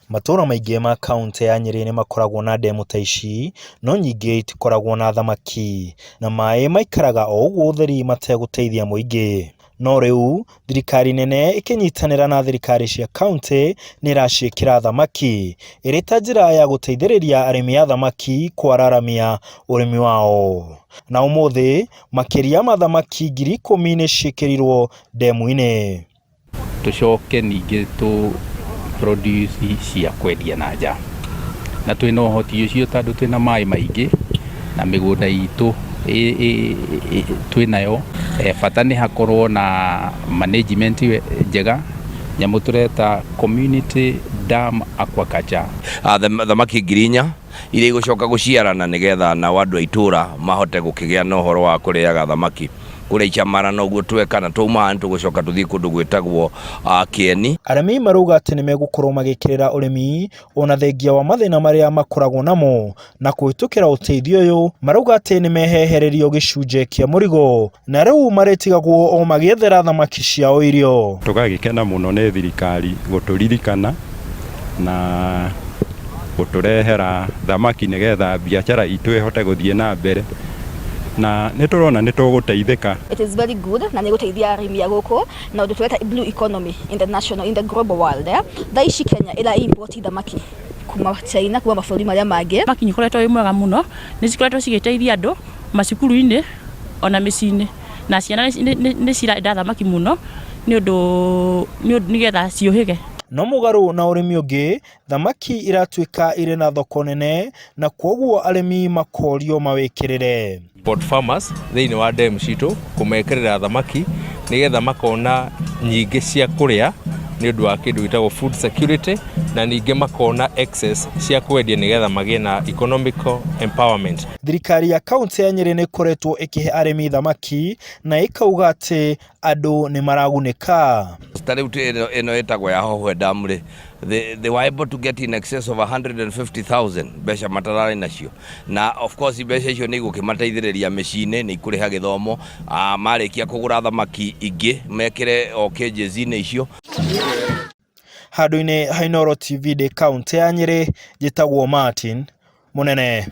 Matũra maingĩ ma kauntĩ ya Nyĩrĩ nĩ makoragwo na ndemu ta ici, no nyingĩ itikoragwo na thamaki, na maĩ maikaraga o ũguo ũtheri mategũteithia mũingĩ. No rĩu, thirikari nene ĩkĩnyitanĩra na thirikari cia kauntĩ nĩ ĩraciĩkĩra thamaki, ĩrĩ ta njĩra ya gũteithĩrĩria arĩmi a thamaki kwararamia ũrĩmi wao. Na ũmũthĩ, makĩria ma thamaki 10,000 nĩ ciĩkĩrirwo ndemu-inĩ. Tũcoke ningĩ tũ produce cia kwendia na nja, na twĩna ũhoti ũcio tondũ twĩna maĩ maingĩ na mĩgũnda itũ twĩnayo. Bata nĩ hakorwo na management njega, nyamũ tũreta community dam aquaculture. Thamaki 4,000 iria igũcoka gũciarana nĩgetha nao andũ a itũra mahote gũkĩgĩa na ũhoro wa kũrĩaga thamaki. Kũrĩa Icamara noguo tweka na twauma haha nĩtũgũcoka tũthiĩ kũndũ gwĩtagwo Kĩeni. Arĩmi marauga atĩ nĩmegũkorwo magĩkĩrĩra ũrĩmi ona thengia wa mathĩna marĩa makoragwo namo na kũhĩtũkĩra ũteithio ũyũ marauga atĩ nĩmehehererio gĩcunjĩ kĩa mũrigo na rĩu marĩtigagwo o magĩethera thamaki ciao irio. Tũgagĩkena mũno nĩ thirikari gũtũririkana na gũtũrehera thamaki nĩgetha biacara itũ ĩhote gũthiĩ na mbere na nĩ tũrona nĩ tũgũteithĩka. It is very good na nĩ gũteithia arĩmi a gũkũ na ũndũ tũreta blue economy in the national in the global world eh. Thaa ici Kenya ĩra import thamaki kuma China kuma mabũrũri marĩa mangĩ. Thamaki nĩ ũkoretwo wĩ mwega mũno, nĩ cikoretwo cigĩteithia andũ macukuru-inĩ ona mĩciĩ-inĩ, na ciana nĩ cirenda thamaki mũno nĩ ũndũ nĩgetha ciũhĩge. No mũgarũ na ũrĩmi ũngĩ, thamaki iratuĩka irĩ na thoko nene na kwoguo arĩmi makorio mawĩkĩrĩre. Support farmers thĩinĩ wa dam citũ kũmekĩrĩra thamaki nĩgetha makona nyingĩ cia kũrĩa nĩ ũndũ wa kĩndũ gĩtagwo food security na ningĩ makona excess cia kwendia nĩgetha magĩe na economical empowerment. Thirikari ya kauntĩ ya Nyĩrĩ nĩ ĩkoretwo ĩkĩhe arĩmi thamaki na ĩkauga atĩ andũ nĩ maragunĩka. Ta rĩu ĩno ĩtagwo ya Hohoe Dam rĩ, they were able to get in excess of 150,000 mbeca matararĩ nacio, na of course mbeca icio nĩ igũkĩmateithĩrĩria mĩciĩ-inĩ, nĩ ikũrĩha gĩthomo, marĩkia kũgũra thamaki ingĩ mekĩre o cages-inĩ icio. Handũ-inĩ ha Inooro TV ndĩ kauntĩ ya Nyĩrĩ, njĩtagwo Martin Mũnene.